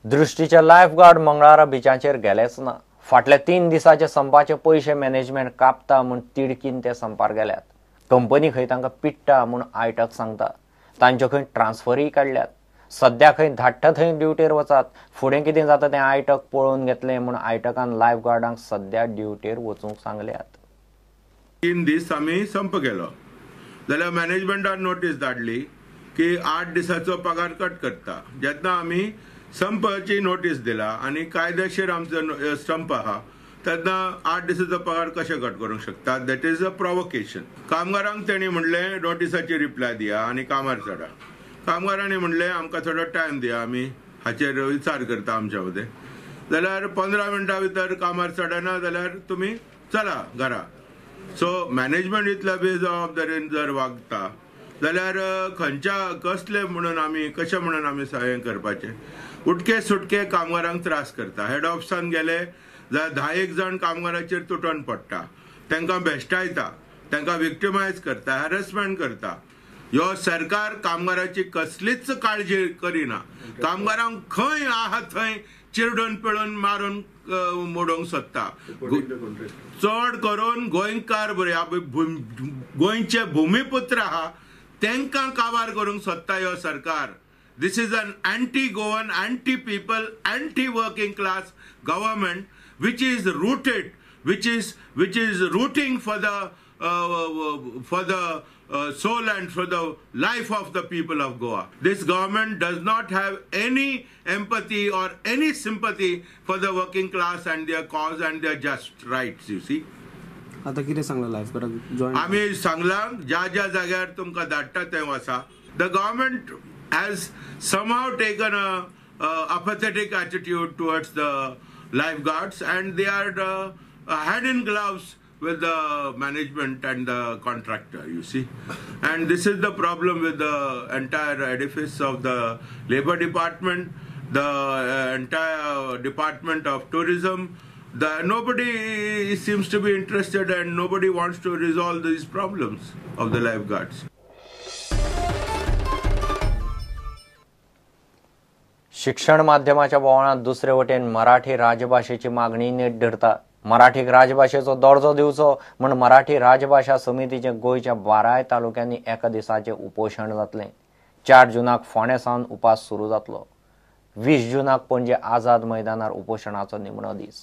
दृश्टीचे life guard मंगळारा बिचाचेर गेलेच ना. फाटल्या 3 दिसाचे संपाचे पयशे मॅनेजमेंट कापता म्हूण तिडकीन ते संपार गेल्यात. कंपनी खंय तांकां पिडटा म्हूण आयटक सांगता. तांच्यो खंय ट्रान्सफरूय काडल्यात. सद्या खंय धाडटा थंय ड्युटेर वचात, फुडें कितें जाता तें आयटक पळोवन घेतलें म्हूण आयटकान लायफ गार्डांक सद्या ड्युटेर वचूंक सांगल्यात. 3 दीस आमी संप केलो जाल्यार मॅनेजमेंटान नोटीस धाडली की 8 दिसाचो पगार कट करता. जेन्ना आमी संपाची नोटीस दिला आनी कायदेशीर आमचो संप आहा तेन्ना 8 दिसाचो पगार कशें कट करूंक शकता? That is a provocation. कामगारांक तेणी म्हणलें नोटिसाची रिप्लाय दिया आनी कामार चडा. कामगारांनी म्हणलें आमकां थोडो टायम दिया, आमी हाचेर विचार करता आमच्या मदें. जाल्यार 15 मिनटां भितर कामार चडना जाल्यार तुमी चला घरा. सो मॅनेजमेंट इतल्या बेजबाबदारीन जर वागता जाल्यार खंयच्या कसले म्हणून आमी कशें म्हणून आमी हें करपाचें? उटके सुटके कामगारांक त्रास करता. हेड ऑफिसान गेले जाल्यार 10 जाण कामगाराचेर तुटोन पडटा, तांकां भेश्टायता, तांकां विक्टिमायज करता, हॅरसमेंट करता. ह्यो सरकार कामगाराची कसलीच काळजी करिना. कामगारांक खंय आहा थंय चिरडून पिळून मारून मोडोवंक सोदता. चड करून गोंयकार बरे गोंयचे भुमिपुत्र आहा तांकां काबार करूंक सोदता ह्यो सरकार. This is an anti Goan, anti people, anti working class government which is rooted, which is rooting for the soul and for the life of the people of Goa. This government does not have any empathy or any sympathy for the working class and their cause and their just rights, you see. आता कितें सांगलां life गार्डाक join? आमी सांगलां ज्या ज्या जाग्यार तुमकां धाडटा थंय वचा. The government has somehow taken a apathetic attitude towards the lifeguards and they are hand in gloves with the management and the contractor, you see. And this is the problem with the entire edifice of the labor department, the entire department of tourism. Nobody seems to be interested and nobody wants to resolve these problems of the lifeguards. शिक्षण माध्यमाच्या बोवाळांत दुसरे वटेन मराठी राजभाशेची मागणी नेट धरता. मराठीक राजभाशेचो दर्जो दिवचो म्हूण मराठी राजभाशा समितीचे गोंयच्या 12 तालुक्यांनी एका दिसाचें उपोशण जातलें. 4 जूनाक फोंडें सावन उपास सुरू जातलो. 20 जूनाक पणजे आझाद मैदानार उपोशणाचो निमणो दीस.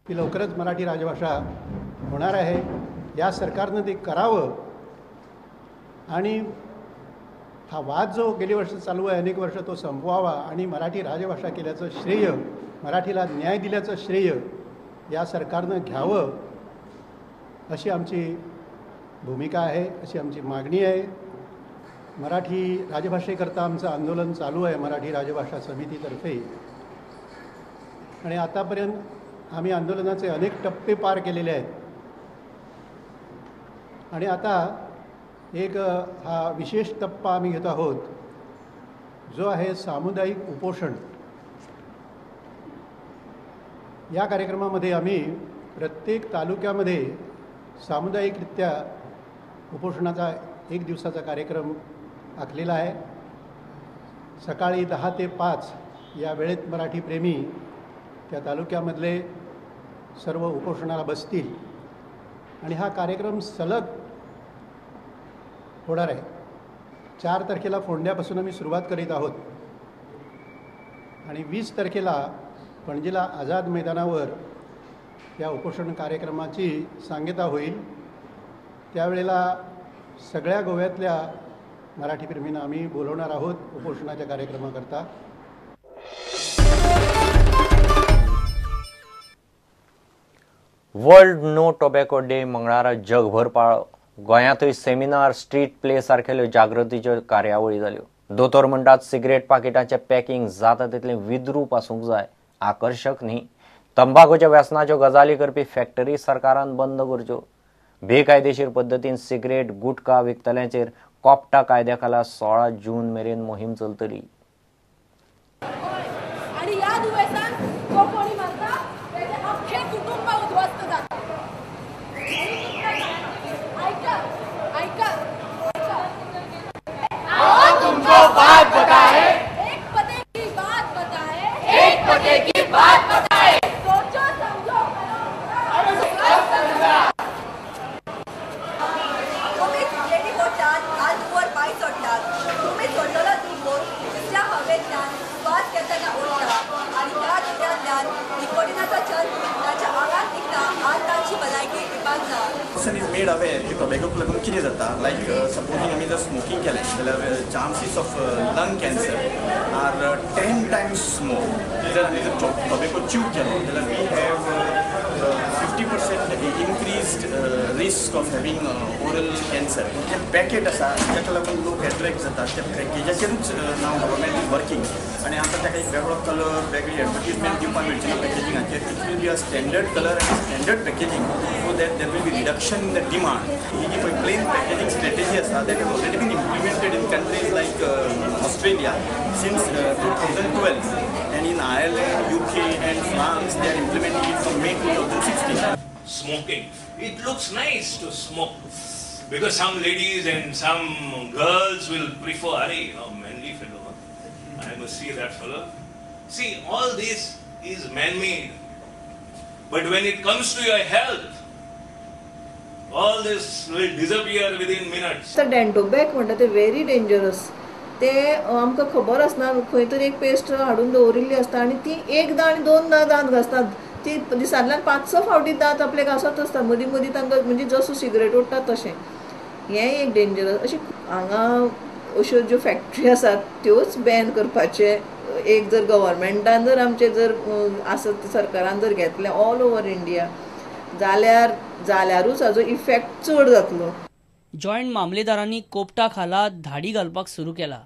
की लवकरच मराठी राजभाषा होणार आहे, या सरकारनं ते करावं. आणि हा वाद जो गेली वर्ष चालू आहे अनेक वर्ष तो संपवावा आणि मराठी राजभाषा केल्याचं श्रेय, मराठीला न्याय दिल्याचं श्रेय या सरकारनं घ्यावं अशी आमची भूमिका आहे, अशी आमची मागणी आहे. मराठी राजभाषेकरता आमचं आंदोलन चालू आहे मराठी राजभाषा समितीतर्फे आणि आतापर्यंत आम्ही आंदोलनाचे अनेक टप्पे पार केलेले आहेत आणि आता एक हा विशेष टप्पा आम्ही घेत आहोत जो आहे सामुदायिक उपोषण. या कार्यक्रमामध्ये आम्ही प्रत्येक तालुक्यामध्ये सामुदायिकरित्या उपोषणाचा एक दिवसाचा कार्यक्रम आखलेला आहे. सकाळी 10 ते 5 या वेळेत मराठी प्रेमी त्या तालुक्यामधले सर्व उपोषणाला बसतील आणि हा कार्यक्रम सलग होणार आहे. 4 तारखेला फोंड्यापासून आम्ही सुरुवात करीत आहोत आणि 20 तारखेला पणजीला आझाद मैदानावर या उपोषण कार्यक्रमाची सांगता होईल. त्यावेळेला सगळ्या गोव्यातल्या मराठी प्रेमींना आम्ही बोलवणार आहोत उपोषणाच्या कार्यक्रमाकरता. वर्ल्ड नो टोबॅको डे मंगळारा जगभर पाळ्ळो. गोंयांतूय सेमिनार, स्ट्रीट प्ले सारकेल्यो जागृतीच्यो कार्यावळी जाल्यो. दोतोर म्हणटात सिगरेट पाकिटाचें पॅकिंग जाता तितलें विद्रूप आसूंक जाय, आकर्शक न्ही. तंबाखूच्या व्यसनाच्यो गजाली करपी फॅक्टरी सरकारान बंद करच्यो. बेकायदेशीर पद्दतीन सिगरेट, गुटखा विकतल्यांचेर कोपटा कायद्या खाला 16 जून मेरेन मोहीम चलतली. टोबॅकोक लागून कितें जाता, लायक सपोजींग आमी जर स्मोकींग केलें जाल्यार chances of lung cancer are 10 times more. जर आमी जर टोबॅको च्यू केलो जाल्यार we have 50% increased risk of having oral cancer. जें पॅकेट आसा ताका लागून लोक एट्रॅक्ट जातात, त्या पॅकेजाचेरूच नाव गव्हर्मेंट is working. आनी आतां ताका एक वेगळो कलर, वेगळी एडवर्टीजमेंट दिवपाक मेळची ना पॅकेजिंगाचेर. It will be a standard colour आनी standard packaging so that there will be reduction in the demand. ही जी पळय प्लेन पॅकेजींग स्ट्रेटजी आसा that has already been implemented in countries like Australia since 2012 and in Ireland, UK and France they are implementing it from May 2016. Smoking. It looks nice to smoke because some ladies and some girls will prefer, "Arey, how manly fellow, huh? I must see that fellow." See, all this is man-made. But when it comes to your health, all this will disappear within minutes. तर डेंटोबॅक म्हणटा ते very dangerous. ते आमकां खबर आसना, खंय तरी एक पेस्ट हाडून दवरिल्ली आसता आनी ती एकदां आनी दोनदां दांत घासतात, ती दिसांतल्यान 5-6 फावटी दांत आपले घासत आसता, मदीं मदीं तांकां म्हणजे जसो सिगरेट ओडटा तशें. हें एक डेंजरस. अशें हांगा अश्यो ज्यो फॅक्ट्री आसात त्योच बॅन करपाचें एक जर गव्हर्मेंटान जर आमचें जर आसत सरकारान जर घेतलें ऑल ओवर इंडिया जाल्यार जाल्यारूच हाजो इफेक्ट चड जातलो. जॉयंट मामलेदारांनी कोपटा खाला धाडी घालपाक सुरू केला.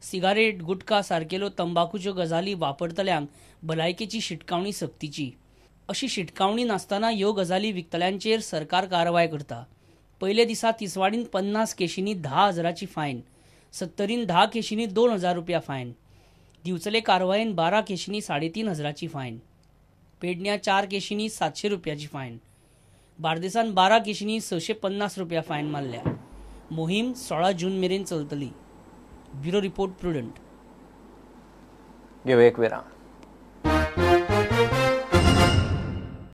सिगारेट, गुटखा सारकेल्यो तंबाखूच्यो गजाली वापरतल्यांक भलायकेची शिटकावणी सक्तीची. अशी शिटकावणी नासतना ह्यो गजाली विकतल्यांचेर सरकार कारवाय करता. पयले दिसा तिसवाडीन 50 केशींनी 10,000ची फायन, सत्तरीन 10 केशींनी 2,000 रुपया फायन, दिवचले कारवायेन 12 केशींनी 3,500ची फायन, पेडण्या 4 केशींनी 700 रुपयाची फायन, बार्देसान 12 केशींनी 650 रुपया फायन मारल्या. मोहीम 16 जून मेरेन चलतली. Bureau report, Prudent. घेवया एक विराम.